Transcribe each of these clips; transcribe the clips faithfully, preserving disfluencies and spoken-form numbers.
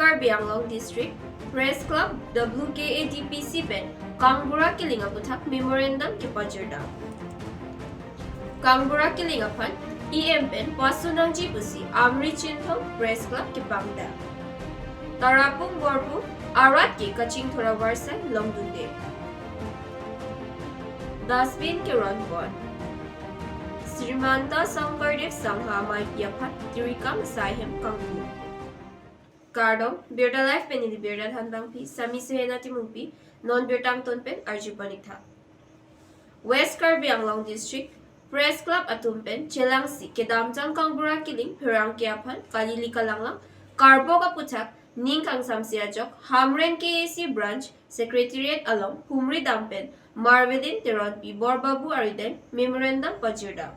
Karbi Anglong District Press Club W K A D P C pen Kangbura Killing aputhak memorandum kepajirda. Kangbura Killing aphan E M pen pasu nangji pusi Amri Chinthong Press Club kepangdak. Tarapung Borpung arat ke kachingthur avarsai longdunde. Dustbin keron pon. Srimanta Sankardev Sangha amaipi aphan tirikam asai hem kangpu. Kardom, Birta Live pen neli Birta Thanbangpi, Sami Suhena Timungpi, non birta angton pen arju pon-ik tha. West Karbi Anglong District Press Club atum pen chelangsi kedamtang Kangbura Killing pherangke aphan kalili kalanglang karbok aputhak ning kangsamse ajok Hamren K A C Branch Secretariat along humri dam pen Marvelin Teronpi Borbabu arideng memorandum pajirda.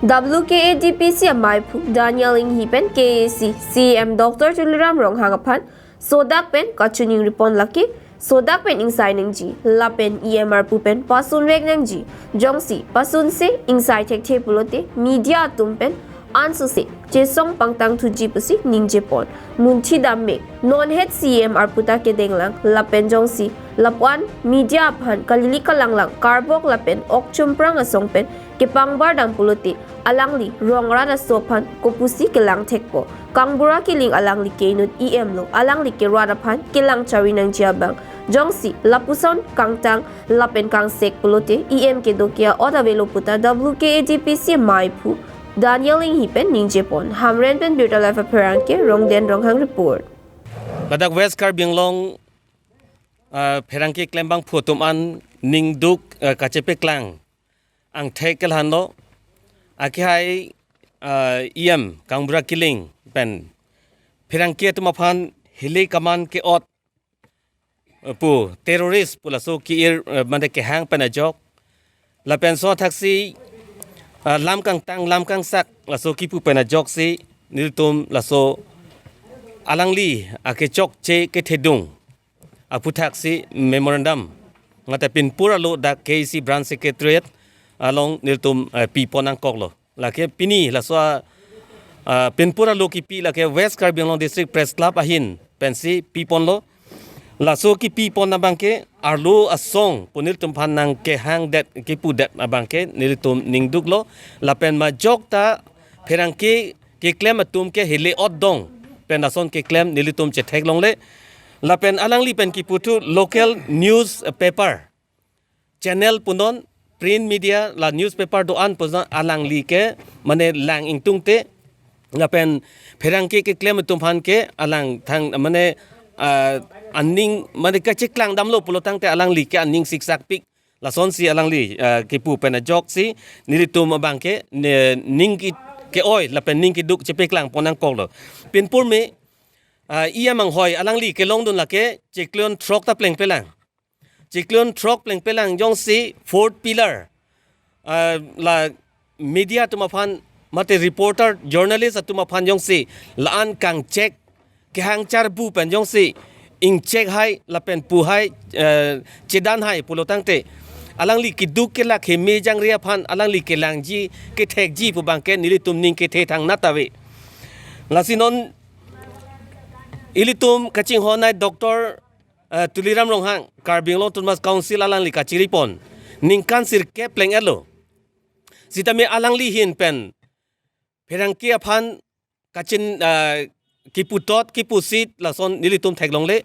W K A D P C amaiphu Daniel Inghi pen K A C C M Doctor Tuliram Ronghang aphan sodak pen kachiningri pon lake sodak pen ingsai nangji lapen E M arpu pen pasunvek nangji, jongsi pasunse ingsai thekthe pulote media atum pen ansose chesong pangtang thuji pusi ningje pon. Munthi dam me, non het C M arpu ta kedenglang lapen jongsi lapuan media aphan kalili kalanglang karbok lapen ok chumprang asong pen kepangbar dam pulote alangli rong rat aso aphan kopusi kelang thekpo. Kangbura Killing alangli ke inut E M lo, alangli ke rat aphan kelang chari nangji abang. Jongsi lapuson kangtang lapen kangsek pulote E M kedo ke-ot avelo puta W K A D P C amaiphu Daniel Inghi pen ningje pon. Hamren pen Birta Live apherangke Rongden Ronghang report. Ladak West Karbi Anglong, ah, pherangke klembangphu atum an ningduk, ah, kachepeklang angthek ke lahenlo, akehai, ah, E M Kangbura Killing pen pherangke atum aphan hile kaman ke-ot, eh, pu terrorist pu laso ke-ir, eh, mane kehang pen ajok. Lapen so thaksi, ah, lam kangtang, lam kangsak, laso kipu pen ajoksi, nelitum laso alangli akechokche kethedung aputhaksi memorandum ngata pinpur alo dak K A C Branch Secretariat along nelitum, eh, pi pon nangkoklo. Lake pini laso a, ah, pinpur alo kipi lake West Karbi Anglong District Press Club ahin pensi pi ponlo. Laso kipi pon abangke arlo asong pu nelitum aphan nangkehangdet kipudet abangke nelitum ningduklo. Lapen majok ta pherangke keklem atum ke hile-ot dong pen lason keklem nelitum chetheklongle. Lapen alangli pen kiputhu local newspaper channel punon, print media la newspaper do-an punon alangli ke mane lang ingtungte lapen pherangke keklem atum aphan ke alang thang mane, ah, aning mane kacheklang damlo pulo tangte alangli ke aning siksakpik. Lasonsi alangli, ah, kipu pen ajoksi nelitum abangke ne, ning ke, ke-oi lapen ning keduk chepeklang pon nangkoklo. Pinpur me, ah, E M anghoi alangli kelongdun lake chiklo throk ta plengpelang. Chiklo throk plengpelang jongsi fourth pillar, ah, la media atum aphan mate reporter, journalist atum aphan jongsi la-an kangchek kehang charbu pen jongsi ingchek hai lapen pu hai, eh, chedan hai pulo tangte alangli keduk kelak heme jangre aphan alangli kelangji kethekji pu abangke nelitum ning kethe thangnat ave. Lasi non ilitum kachinghon ai Doctor, eh, Tuliram Ronghang, Karbi Anglong Autonomous Council alangli kachiri pon ningkan sirkep pleng-etlo. Sitame alangli ahin pen pherangke aphan kachin, ah, kiputot kipusit lason nelitum theklongle.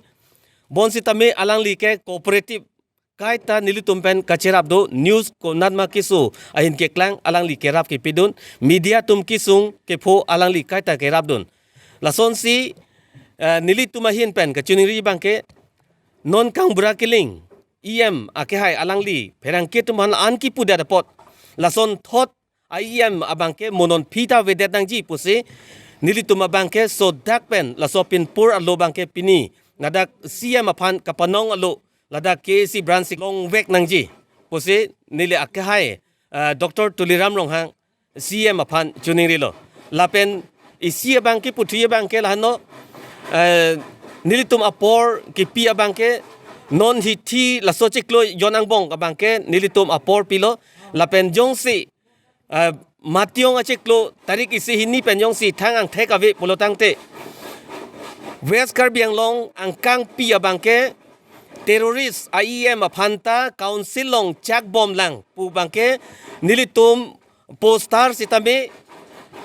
Bonsitame alangli ke cooperative kaita nelitum pen kacherap do, news konatma keso ahin keklang alangli kerap kepidun, media atum kesung kepho alangli kaita kerapdun. Lasonsi, ah, nelitum ahin pen kachiningri abangke non Kangbura Killing E M akehai alangli pherangke atum aphan an kipudet apot lason thot a E M abangke mo non phi ta avedet nangji pusi nelitum abangke sodak pen laso pinpur alo abangke pini ladak C M aphan kapanong alo ladak K A C branch longvek nangji pusi neli akehai, eh, Doctor Tuliram Ronghang C M aphan chiningrilo. Lapen isi abangke puthi abangke lahenlo, eh, nelitum apor kipi abangke non hithi laso chiklo jon angbong abangke nelitum apor pilo. Lapen jongsi, eh, Mationg achiklo tarik isi hini pen jongsi thang angthek ave pulo tangte West Karbi Anglong angkangpi abangke terrorist a E M aphanta council along chakbomlang pu abangke nelitum poster sitame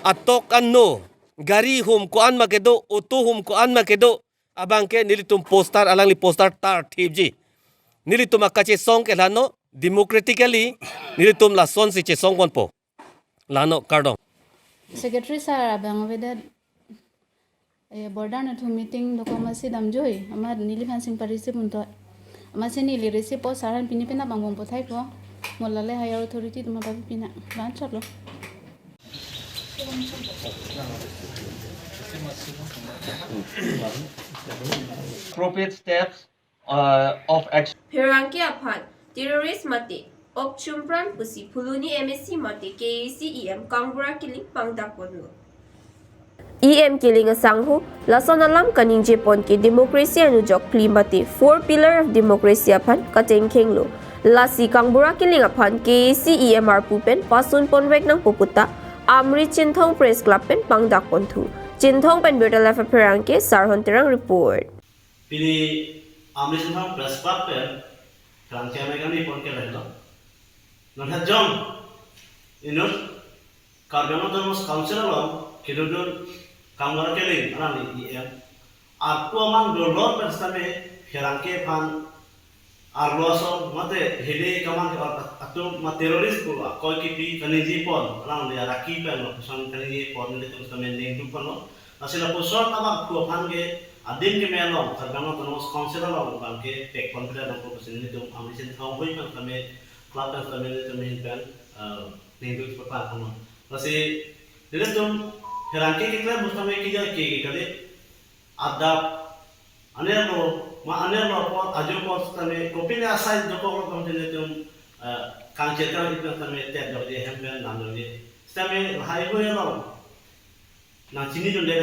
atok anno gari hum ko-an ma kedo, auto hum ko-an ma kedo abangke nelitum poster, alangli poster tar thipji. Nelitum akachesong ke lano democratically nelitum lasonsi chesongponpo. Lano kardom. Secretary sir abang avedet, eh, border nathu meeting dokok amatsi damjoi, amat neliphan sing pa-receive untot. Amatsi neli receive po, sir aphan pini penap angbong pothai po. Mo lale higher authority atum aphan pina. Lan chotlo. Appropriate steps, uh, of action. Pherangke aphan terrorist mate ok chumpran pusi Phuloni M A C mate K A A C E M Kangbura Killing pangdakponlo. E M Killing asangho lason alam kaningjepon ke democracy anujok phli mate four pillar of democracy aphan kachengkhenglo. Lasi Kangbura Killing aphan K A A C E M arpu pen pasunponvek nangpo puta Amri Chinthong Press Club pen pangdakponthu. Chinthong pen Birta Live apherangke Sarhon Terang report. Pini Amri Chinthong Press Club pen pherangke amei kaningje pon ke lahenlo. Non hajong inut Karbi Anglong Autonomous Council along kedodun Kangbura Killing alangli E M arpu aman dolor pen sitame pherangke aphan arlo ason mate hile kaman ke atum ma terrorist pu akoi kipi kaningjepon alangli araki pen lapuson kaningjepon nelitum sitame ningdukponlo. Lasi lapuson abangphu aphan ke adim keme along Karbi Anglong Autonomous Council along abangke pekpon pida nangpo pusi nelitum Amri Chinthong hui pen sitame club pen sitame nelitum ahin pen, eh, ningduk pepakponlo. Lasi nelitum pherangke keklem pu sitame kejai ke ke kali adap anerlo ma anerlo apor ajo apor sitame kopine asai dokoklo tangte nelitum, eh, kangchir kangchir pen sitame tep dokji, hem pen dam dokji. Sitame lahai hui along nangchinidunde,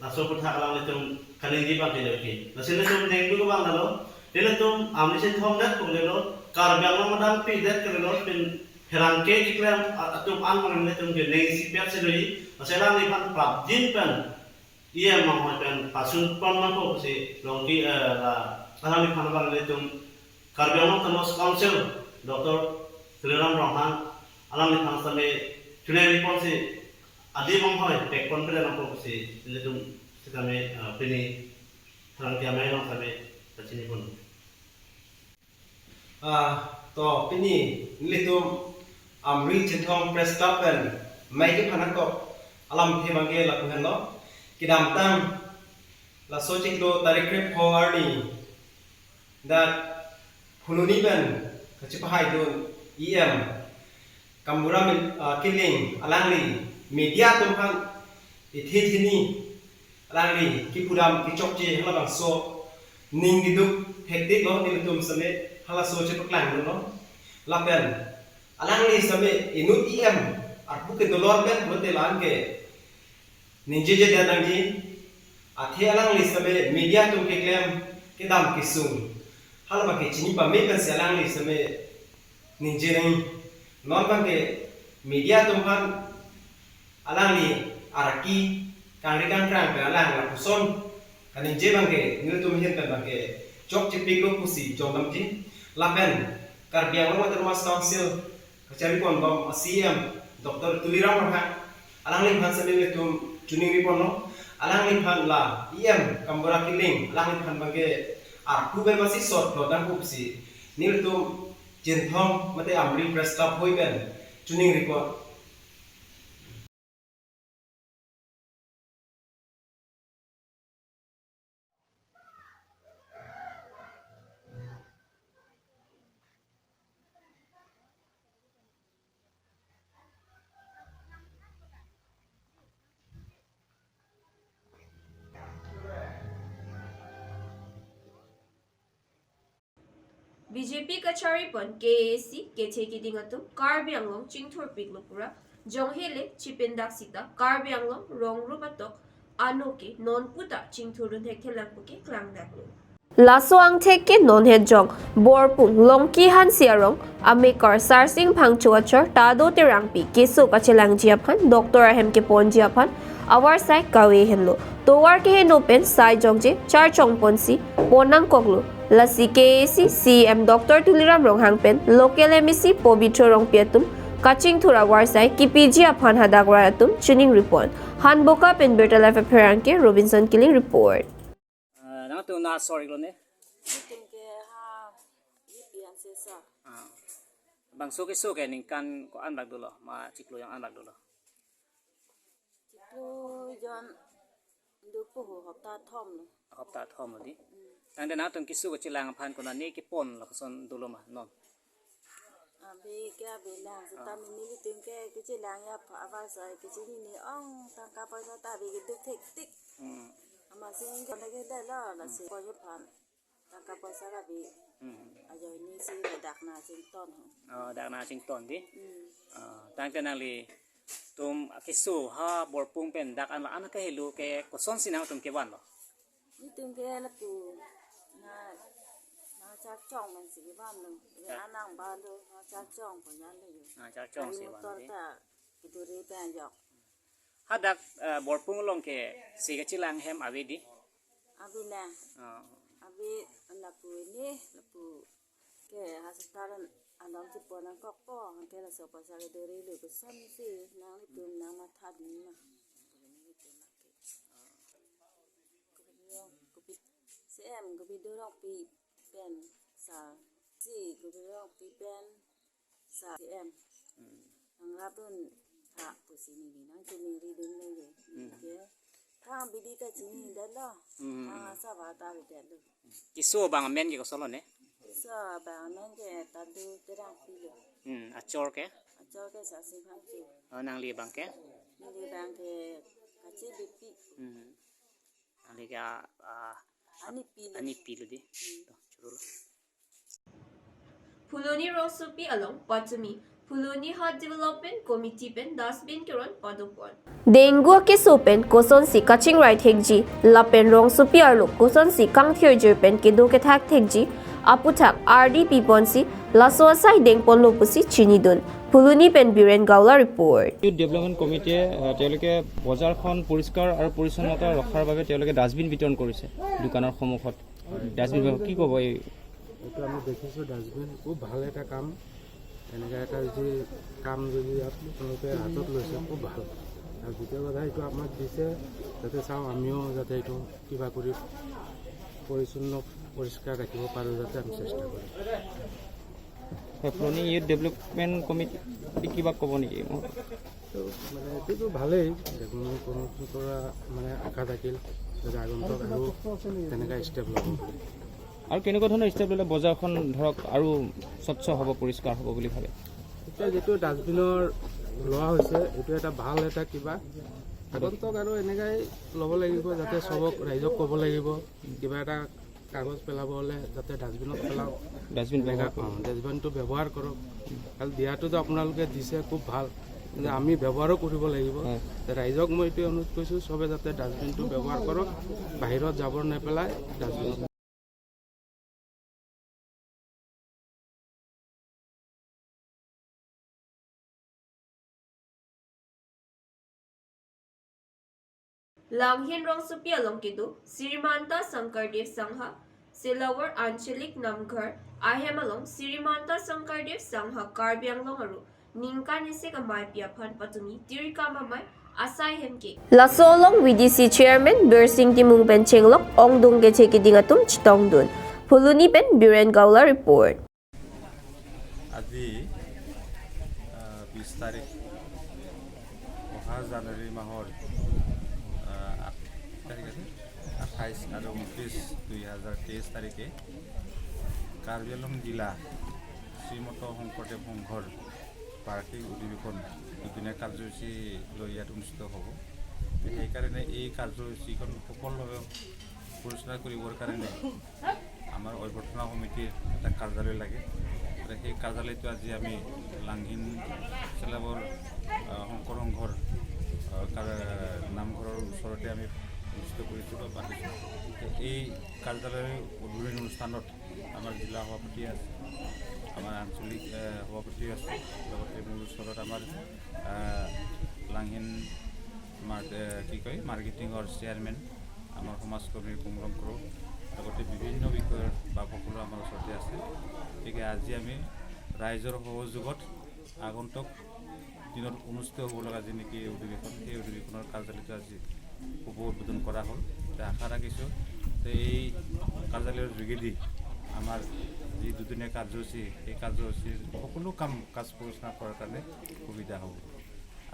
laso aphuthak alanglitum kaningje abang kejai ke. Lasi nelitum ningduk abang lalo, nelitum Amri Chinthong det kalilo, Karbi Anglong adang pi det kalilo, pin pherangke keklem a-, atum an nelitum ke ningsi pet si doji. Lasi alangliphan prapjin pen E M anghoi pen pasunpon nangpo pusi longki, eh, la alangliphan abang nelitum Karbi Anglong Autonomous Council Doctor Tuliram Ronghang alangliphan sitame chuningriponsi adim anghoi pekpon pida nangpo pusi nelitum sitame, eh, pini pherangke amei along sitame kachinipon. Ah, to pini nelitum Amri Chinthong Press Club pen mei kephan nangkok alamthe abangke lapu henlo. Kedamtang laso chiklo tarik krepho arni dak Phuloni pen kachepahaidun E M Kangbura Mil-, ah, Killing alangli media atum aphan ithi thini alangli kipudam kechokche halabangso ning keduk hektik lo, nelitum sitame halaso chepaklangdunlo. Lapen alangli sitame inut E M arpu kedolor pen pulote la-an ke ningjeje det nangji. Athe alangli sitame media atum keklem kedam kesung halabangke chini pame pensi alangli sitame ningje nang. Non abangke media atum aphan alangli araki kangri kangkrang pen alang lapuson kaningje abangke nelitum ahin pen abangke chokchepiklo pusi chongdamji. Lapen Karbi Anglong Autonomous Council kacharipon bom a C E M Doctor Tuliram Ronghang alangliphan sitame nelitum chuningriponlo. Alangliphan la E M Kangbura Killing alangliphan abangke arpu pen masi sot lo tangkup si nelitum Chinthong mate Amri Press Club hui pen chuningripon. B J P kacharipon K A A C kethe keding atum Karbi Anglong chingthurpiklo pura, jonghele chipindak sita Karbi Anglong rong rup atok anoke non puta chingthurdun thekthelang puke klangdaklo. Laso angthek ke non het jong Borpung Longki Hanse arong amekar Sarsing Phangcho achor Tado Terangpi keso kachelangji aphan doctor ahem keponji aphan avarsai kave henlo. Tovar keheno pen sai jongje charchong ponsi pon nangkoklo. Lasi K A A C C E M Doctor Tuliram Ronghang pen local M A C Pobitro Rongpi atum kachingthur avarsai kipiji aphan hadak rat atum chiningri pon. Hanboka pen Birta Live apherangke Robinson Killing report. Ah, nangtum nasor iklo ne? Nelitum ke ha, Lipi Hanse sir. Ah. Bangso keso ke ningkan ko-an bak dolo, ma chiklo yang an bak dolo? Chiklo jon do puhu hopta thom lo. Hopta thom lo di. Hmm. Tangte nangtum keso kachelang aphan konane kepon lo, koson dolo ma non? Abi ke abi lang, seta Ah. mini nelitum ke kechelangji aphan avarsai kechinine ong tangka poisa ta abi keduk thektik. Hmm. Amatsi ingkon lagi delo, lasi Hmm. ko aphan tangka poisa abi Hmm. ajoine si dak nangchington ho. Oh, dak nangchington di. Hmm. Ah, tangte nanglitum keso ha Borpung pen dak an la-an kehelo ke kosonsi nangtum kevan lo? Nelitum ke lapu na, nangcharchong pensi kevan lo. Ya. Anang ba lo, nangcharchong pu yan lo yo. Nangcharchong Gari si van motor di. Ta keduri pen ajok. Hadak, eh, Borpung along ke si kachelang hem ave di? Ave na. Oh. Ave lapu ini, lapu ke hospital along chepon nangkokpo, anke laso poisa keduri lo kosonsi nanglitum nangmatha dun ma. Nelitum ke. Kopi, C E M Kopi Dorongpi pen sa, si Kopi Dorongpi pen sa C E M. Hmm. Nangrapdun tha pusi neli nangchiningri dun lo ye. Hmm. Ke. Thang bidi ta chini dalo. Hmm. Thang asaba ta bidi dalo. Keso abang amen ke koson lo ne? Keso abang amen ke Tado Terangpi lo. Hmm, achor ke? Achor ke Sarsing Phangcho. Oh, nangli abang ke? Neli abang ke Kache Beypi. Hmm. Nangli ke, ah, ah, Anipi lo. Anipi lo di. Hmm. To, churu lo. Phuloni rongsopi along patumi Phuloni Hat Development Committee pen dustbin keron padopon. Dengue keso pen kosonsi kachingrai thekji lapen rongsopi arlo kosonsi kangthirjir pen kedo kethak thekji aputhak ardi piponsi laso asai dengponlo pusi chinidun. Phuloni pen Biren Gaula report. Youth Development Committee, আহ, তেওঁলোকে বজাৰখন পৰিষ্কাৰ আৰু পৰিচ্ছন্নতা ৰখাৰ বাবে তেওঁলোকে ডাষ্টবিন বিতৰণ কৰিছে দোকানৰ সন্মুখত। ডাষ্টবিন বিভাগ কি ক'ব এই? এইটো আমি দেখিছোঁ ডাষ্টবিন, খুব ভাল এটা কাম। এনেকুৱা এটা যদি কাম যদি আপোনালোকে হাতত লৈছে, খুব ভাল। আৰু দ্বিতীয় কথা, এইটো আমাক দিছে, যাতে চাওঁ, আমিও যাতে এইটো কিবা কৰি পৰিচ্ছন্ন, পৰিষ্কাৰ ৰাখিব পাৰোঁ, যাতে আমি চেষ্টা কৰিম। হয়, ফুলনি ইউথ ডেভেলপমেণ্ট কমিটি কিবা ক'ব নেকি? তো, মানে, এইটোতো ভালেই, ডেভেলপমেণ্ট কমিটিৰ পৰা, মানে, আশা থাকিল যাতে আগন্তুক আৰু তেনেকুৱা ষ্টেপ ল'ব বুলি। আৰু কেনেকুৱা ধৰণৰ ষ্টেপ ল'লে বজাৰখন, ধৰক, আৰু স্বচ্ছ হ'ব, পৰিষ্কাৰ হ'ব বুলি ভাবে? এতিয়া যিটো ডাষ্টবিনৰ লোৱা হৈছে, এইটো এটা ভাল এটা কিবা। আগন্তুক আৰু এনেকাই ল'ব লাগিব, যাতে চবক, ৰাইজক ক'ব লাগিব, কিবা এটা কাগজ পেলাব হ'লে যাতে ডাষ্টবিনত পেলাওক। ডাষ্টবিন এনেকা, ব্যৱহাৰ কৰক। অ, ডাষ্টবিনটো ব্যৱহাৰ কৰক। খালি দিয়াটোতো আপোনালোকে দিছে, খুব ভাল, কিন্তু আমি ব্যৱহাৰো কৰিব লাগিব। হয়। ৰাইজক মই এইটোৱে অনুৰোধ কৰিছোঁ, চবে যাতে ডাষ্টবিনটো ব্যৱহাৰ কৰক, বাহিৰত জাবৰ নেপেলাই, dustbin Langhin rongsopi along kedo Srimanta Sankardev Sangha, Silawar Anchalik Namghar ahem along Srimanta Sankardev Sangha Karbi Anglong arlo ningkan isi amei pi aphan patumi tirikam amei asai hem ke. Laso along V D C Chairman Birsing Timung pen chenglok ongdung keche keding atum chetongdun. Phuloni pen Biren Gaula report. আজি, আহ, বিশ তাৰিখ, অহা জানুৱাৰী মাহৰ, আহ, আঠ তাৰিখ আছে, আঠাইছ আৰু ঊনত্ৰিছ, দুই হাজাৰ তেইছ তাৰিখে কাৰ্বি আংলং জিলা শ্ৰীমন্ত শংকৰদেৱ সংঘৰ বাৰ্ষিক অধিৱেশন দুদিনীয়া কাৰ্যসূচী লৈ ইয়াত অনুষ্ঠিত হ'ব। সেইকাৰণে এই কাৰ্যসূচীখন সফলভাৱে পৰিচালনা কৰিবৰ কাৰণে আমাৰ অভ্যৰ্থনা সমিতিৰ এটা কাৰ্যালয় লাগে। আৰু সেই কাৰ্যালয়টো আজি আমি লাংহিন চেলাবৰ, আহ, শংকৰ সংঘৰ, আহ, কাৰ-, নামঘৰৰ ওচৰতে আমি নিশ্চিত কৰিছোঁ বা পাতিছোঁ। এই কাৰ্যালয় উদ্বোধনী অনুষ্ঠানত আমাৰ জিলা সভাপতি আছে, আমাৰ আঞ্চলিক, এ, সভাপতি আছে, লগতে মোৰ ওচৰত আমাৰ, এ, লাংহিন মাৰ-, এ, কি কয়, মাৰ্কেটিঙৰ চেয়াৰমেন, আমাৰ সমাজকৰ্মী পুংৰম কৰো, লগতে বিভিন্ন বিষয়ৰ বাপসকলো আমাৰ ওচৰতে আছে। গতিকে আজি আমি ৰাইজৰ সহযোগত আগন্তুক দিনত অনুষ্ঠিত হ'ব লগা যি নেকি অধিৱেশন, সেই অধিৱেশনৰ কাৰ্যালয়টো আজি শুভ উদ্বোধন কৰা হ'ল। এতিয়া আশা ৰাখিছোঁ যে এই কাৰ্যালয়ৰ যোগেদি আমাৰ যি দুদিনীয়া কাৰ্যসূচী, সেই কাৰ্যসূচীৰ সকলো কাম কাজ পৰিচালনা কৰাৰ কাৰণে সুবিধা হ'ব।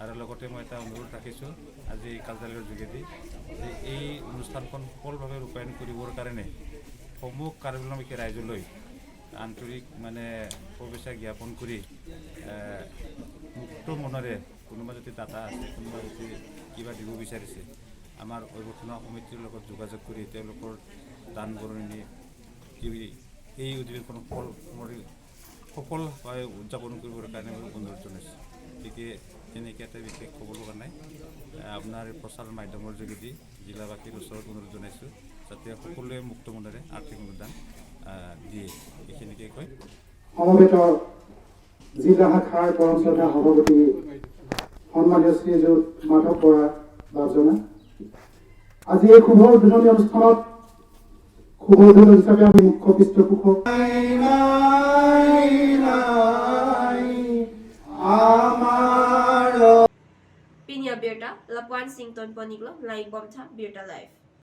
আৰু লগতে মই এটা অনুৰোধ ৰাখিছোঁ আজি এই কাৰ্যালয়ৰ যোগেদি যে এই অনুষ্ঠানখন সফলভাৱে ৰূপায়ণ কৰিবৰ কাৰণে সমূহ কাৰ্বি আংলং ৰাইজলৈ আন্তৰিক মানে শুভেচ্ছা জ্ঞাপন কৰি, এ, মুক্ত মনেৰে কোনোবা যদি দাতা আছে, কোনোবা যদি কিবা দিব বিচাৰিছে, আমাৰ অভ্যৰ্থনা সমিতিৰ লগত যোগাযোগ কৰি তেওঁলোকৰ দান বৰঙণি দি এই অধিৱেশন সফল কৰি, সফলভাৱে উদযাপন কৰিবৰ কাৰণে মই অনুৰোধ জনাইছোঁ। গতিকে তেনেকৈ এটা বিশেষ ক'ব লগা নাই। এ, আপোনাৰ এই প্ৰচাৰ মাধ্যমৰ যোগেদি জিলাবাসীৰ ওচৰত অনুৰোধ জনাইছোঁ যাতে সকলোৱে মুক্ত মনেৰে আৰ্থিক অনুদান, আ, দিয়ে। এইখিনিকে কৈ সমবেত জিলা শাখাৰ পৰম শ্ৰদ্ধা সভাপতি সন্মানীয় শ্ৰীযুত মাধৱ বৰা বাবজনা, আজি এই শুভ উদ্বোধনী অনুষ্ঠানত শুভ উদ্বোধক হিচাপে আমি মুখ্য পৃষ্ঠপোষক Pini abirta lapuan sington pon-iklo, lang-ik bomtha Birta Live.